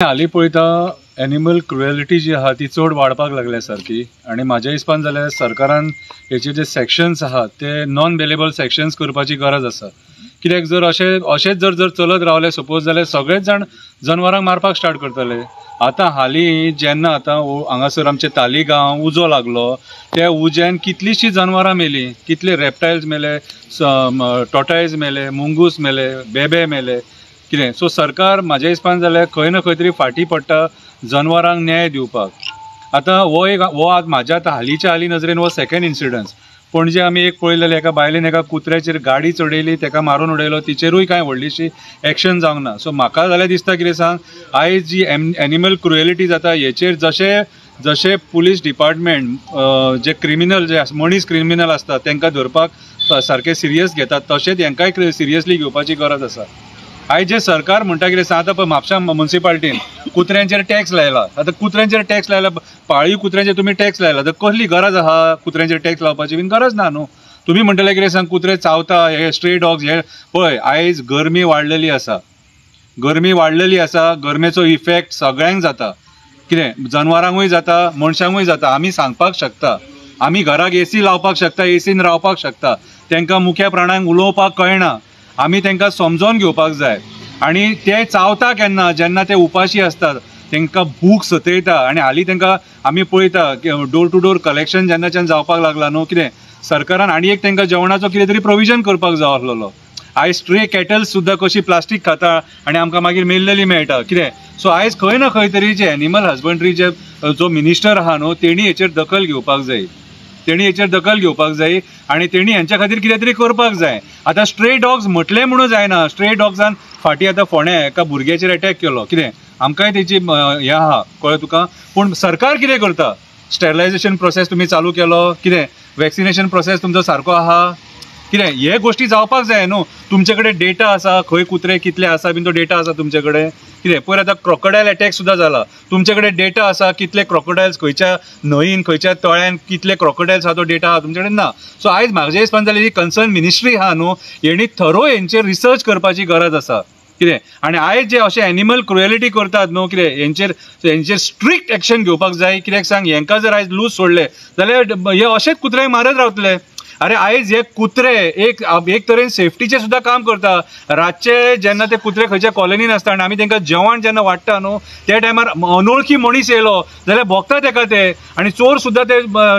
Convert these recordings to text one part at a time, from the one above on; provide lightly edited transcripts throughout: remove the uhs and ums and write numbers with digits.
हालीं पळयता animal cruelty जी आहा ती चड वाडपाक लागल्या सारकी आनी म्हाज्या हिसपान जाल्यार सरकारान हेचे जे सेक्शन्स आहात ते नॉन बेलेबल सेक्शन्स करपाची गरज आसा. कित्याक जर अशें अशेंच जर जर चलत रावले सपोज जाल्यार सगळेच जाण जनवरांक मारपाक स्टार्ट करतले. आतां हालीं जेन्ना आतां हांगासर आमचे तालिगांव उजो लागलो त्या उज्यान कितलींशीं जनवरां मेलीं, कितले रेप्टायल्स मेले, टॉटायज मेले, मुंगूस मेले, बेबे मेले कितें. सो सरकार म्हाज्या हिसपान जाल्यार खंय ना खंय तरी फाटीं पडटा जनवरांक न्याय दिवपाक. आतां हो एक हो आतां म्हाज्या आतां हालींच्या हालीं नजरेन हो सेकंड इन्सिडन्स. पणजे आमी एक पळयलें जाल्यार एका बायलेन एका कुत्र्याचेर गाडी चडयली, ताका मारून उडयलो, तिचेरूय कांय व्हडलीशी एक्शन जावंक ना. सो म्हाका जाल्यार दिसता कितें सांग, आयज जी एनिमल क्रुएलिटी जाता हेचेर जशें जशें पुलीस डिपार्टमेंट जे क्रिमिनल जे मनीस क्रिमिनल आसता तांकां धरपाक सारकें सिरियस घेतात तशेंच हेंकांय सिरियसली घेवपाची गरज आसा. आयज जे सरकार म्हणटा कितें सांग, आतां पळय म्हापशा मुन्सिपाल्टीन कुत्र्यांचेर टॅक्स लायला. आतां कुत्र्यांचेर टॅक्स लायला, पाळीव कुत्र्यांचेर तुमी टॅक्स लायला, तर कसली गरज आहा कुत्र्यांचेर टॅक्स लावपाची बीन गरज ना न्हू. तुमी म्हणटले कितें सांग, कुत्रे चावता, हे स्ट्रे डॉग्स हे पळय आयज गरमी वाडलेली आसा, गरमी वाडलेली आसा, गरमेचो इफेक्ट सगळ्यांक जाता, कितें जनवरांकूय जाता, मनशांकूय जाता. आमी सांगपाक शकता, आमी घराक एसी लावपाक शकता, एसीन रावपाक शकता, तांकां मुख्या प्राण्यांक उलोवपाक कळना, आमी तांकां समजोन घेवपाक जाय. आनी ते चावता केन्ना, जेन्ना ते उपाशी आसतात, तांकां भूक सतयता. आनी हालीं तांकां आमी पळयता डोर टू डोर कलेक्शन जेन्नाच्यान जावपाक लागला न्हू कितें सरकारान आनी एक तांकां जेवणाचो कितें तरी प्रोविजन करपाक जाय आसलेलो. आयज स्ट्रे कॅटल्स सुद्दां कशी प्लास्टीक खाता आनी आमकां मागीर मेल्लेली मेळटा कितें. सो आयज खंय ना खंय तरी जे एनिमल हजबंड्री जे जो मिनिस्टर आहा न्हू तेणी हेचेर दखल घेवपाक जाय, तेणी हेचेर दखल घेवपाक जाय आनी तेणी हेंच्या खातीर कितें तरी करपाक जाय. आतां स्ट्रे डॉग्स म्हटलें म्हणून जायना, स्ट्रे डॉग्सान फाटीं आतां फोंड्या एका भुरग्याचेर अटॅक केलो कितें, आमकांय तेची हें आहा कळ्ळें तुका. पूण सरकार कितें करता, स्टेरिलायझेशन प्रोसेस तुमी चालू केलो कितें, वॅक्सिनेशन प्रोसेस तुमचो सारको आहा कितें, हे गोश्टी जावपाक जाय न्हू. तुमचे कडेन डेटा आसा, खंय कुत्रे कितले आसा बीन तो डेटा आसा तुमचे कडेन कितें. पयर आतां क्रोकोडायल अटॅक सुद्दां जाला, तुमचे कडेन डेटा आसा कितले क्रोकोडायल्स खंयच्या न्हंयीन खंयच्या तळ्यान कितले क्रोकोडायल्स आहा तो डेटा आहा तुमचे कडेन ना. सो आयज म्हाज्या हिसपान जाल्यार ही कन्सर्न मिनिस्ट्री आहा न्हू हेणी थरो हेंचेर रिसर्च करपाची गरज आसा कितें. आनी आयज जे अशें एनिमल क्रुएलिटी करतात न्हू कितें हेंचेर हेंचेर स्ट्रिक्ट एक्शन घेवपाक जाय. कित्याक सांग, हेंकां जर आयज लूज सोडले जाल्यार हे अशेंच कुत्र्यांक मारत रावतले. अरे आयज हे कुत्रे एक एक तरेन सेफ्टीचें सुद्दां काम करता. रातचे जेन्ना ते कुत्रे खंयच्या कॉलनीन आसता आनी आमी तांकां जेवण जेन्ना वाडटा न्हू त्या टायमार अनोळखी मनीस येयलो जाल्यार भोगता तेका ते, आनी चोर सुद्दां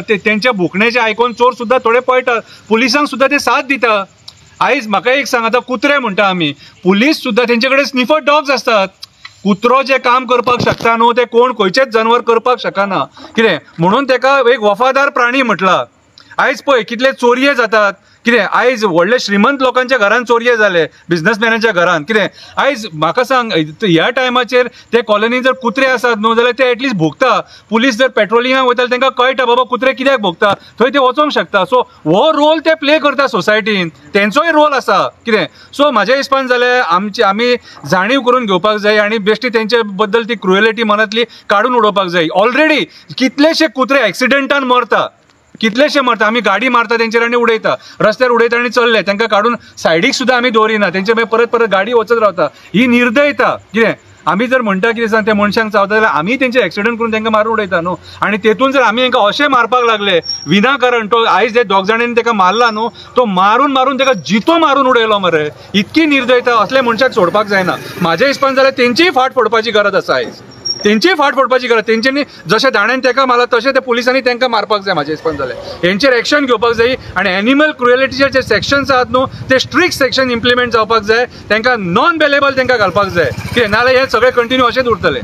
ते तेंच्या भुकण्याचें आयकून चोर सुद्दां थोडे पळटात, पुलिसांक सुद्दां ते साथ दिता. आयज म्हाका एक सांग, आतां कुत्रे म्हणटा आमी, पुलीस सुद्दां तेंचे कडेन स्निफर डॉग्स आसतात. कुत्रो जे काम करपाक शकता न्हू ते कोण खंयचेच जनवर करपाक शकना कितें, म्हणून तेका एक वफादार प्राणी म्हटला. आयज पळय कितले चोरये जातात कितें, आयज व्हडले श्रीमंत लोकांच्या घरान चोरये जाले, बिजनसमॅनाच्या घरान कितें. आयज म्हाका सांग, ह्या टायमाचेर ते कॉलनीन जर कुत्रे आसात न्हू जाल्यार ते एटलिस्ट भोगता. पुलीस जर पेट्रोलिंगाक वयता तांकां कळटा बाबा कुत्रे कित्याक भोगता, थंय ते वचोंक शकता. सो हो रोल ते प्ले करता सोसायटीन, तेंचोय रोल आसा कितें. सो म्हाज्या हिसपान जाल्यार आमची आमी जाणीव करून घेवपाक जाय आनी बेश्टी तेंचे बद्दल ती क्रुएलिटी मनांतली काडून उडोवपाक जाय. ऑलरेडी कितलेशे कुत्रे एक्सिडंटान मरता, कितलेशे मरता, आमी गाडी मारता तेंचेर आनी उडयता, रस्त्यार उडयता आनी चल्ले, तांकां काडून सायडीक सुद्दां आमी दवरिना, तेंचे मागीर परत परत गाडी वचत रावता. ही निर्दयता कितें. आमी जर म्हणटा कितें सांग, त्या मनशांक चावता जाल्यार आमी तेंचे एक्सिडंट करून तांकां मारून उडयता न्हू. आनी तेतून जर आमी तांकां अशें मारपाक लागले विनाकारण, तो आयज जे दोग जाणांनी ताका मारला न्हू तो मारून मारून ताका जितो मारून उडयलो मरे. इतकी निर्दयता, असले मनशाक सोडपाक जायना. म्हाज्या हिसपान जाल्यार तेंचीय फाट फोडपाची गरज आसा आयज, तेंचीय फाट फोडपाची गरज. तेंच्यांनी जशें दाण्यान तेका मारला तशें ते पुलिसांनी तांकां मारपाक जाय. म्हाज्या हिसपान जाल्यार हेंचेर एक्शन घेवपाक जाय आनी एनिमल क्रुएलिटीचे जे सेक्शन्स आहात न्हू ते स्ट्रिक्ट सेक्शन इम्प्लिमेंट जावपाक जाय, तांकां नॉन बेलेबल तांकां घालपाक जाय कितें, नाजाल्यार हे सगळे कंटिन्यू अशेंच उरतले.